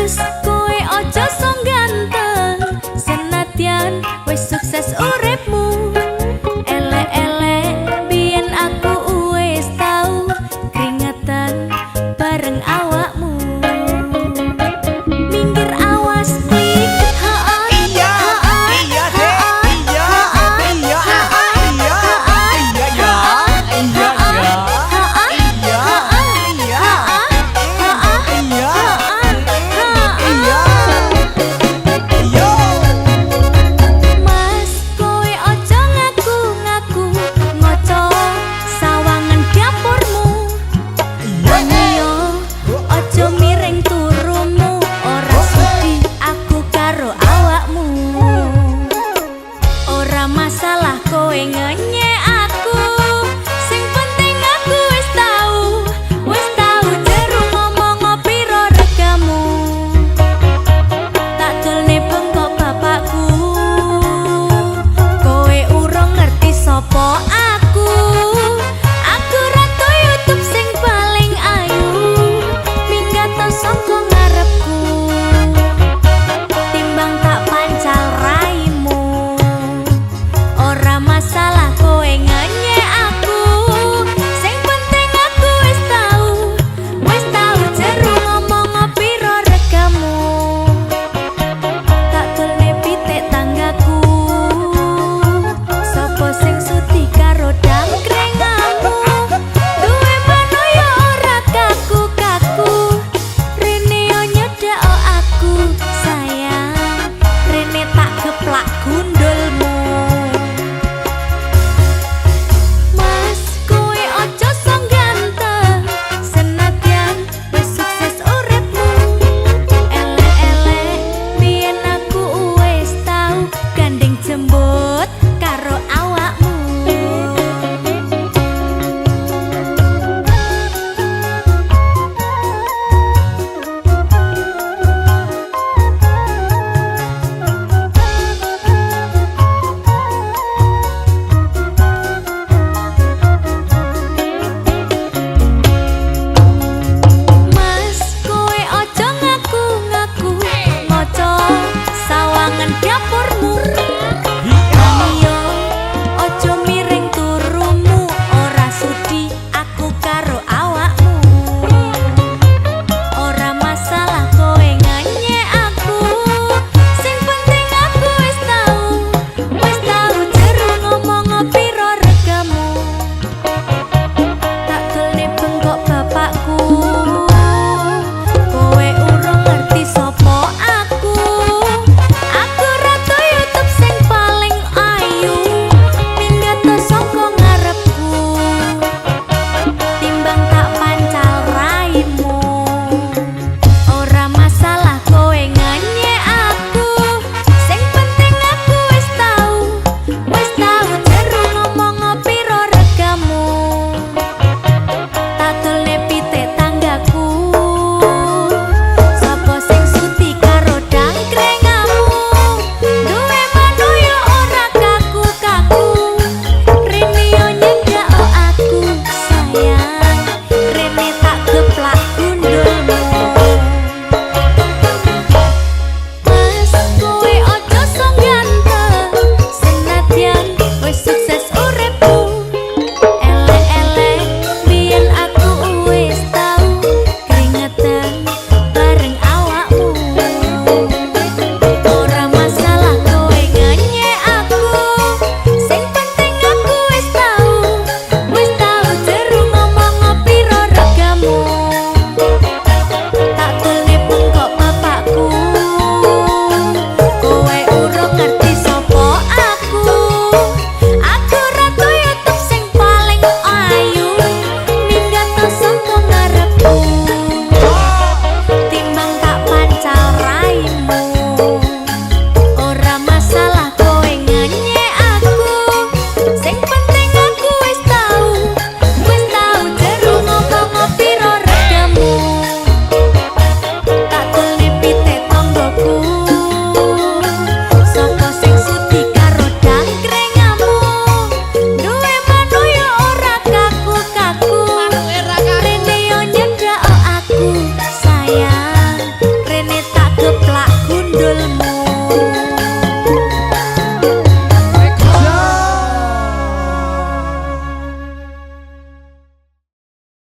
Mas, kowe aja sok ganteng, senadyan wis sukses uripmu. Elek-elek biyen aku wis tau keringetan bareng awakmu. Minggir, awas pliket, ha. Iya, Dek, iya, iya, iya, iya, ya, iya, ya, iya, iya, iya, iya, iya. Mas, kowe aja ngaku-ngaku ngaca sawangan dapurmu. Yo, aja miring turumu, ora sudi aku karo awakmu. Ora masalah kowe ngenyek.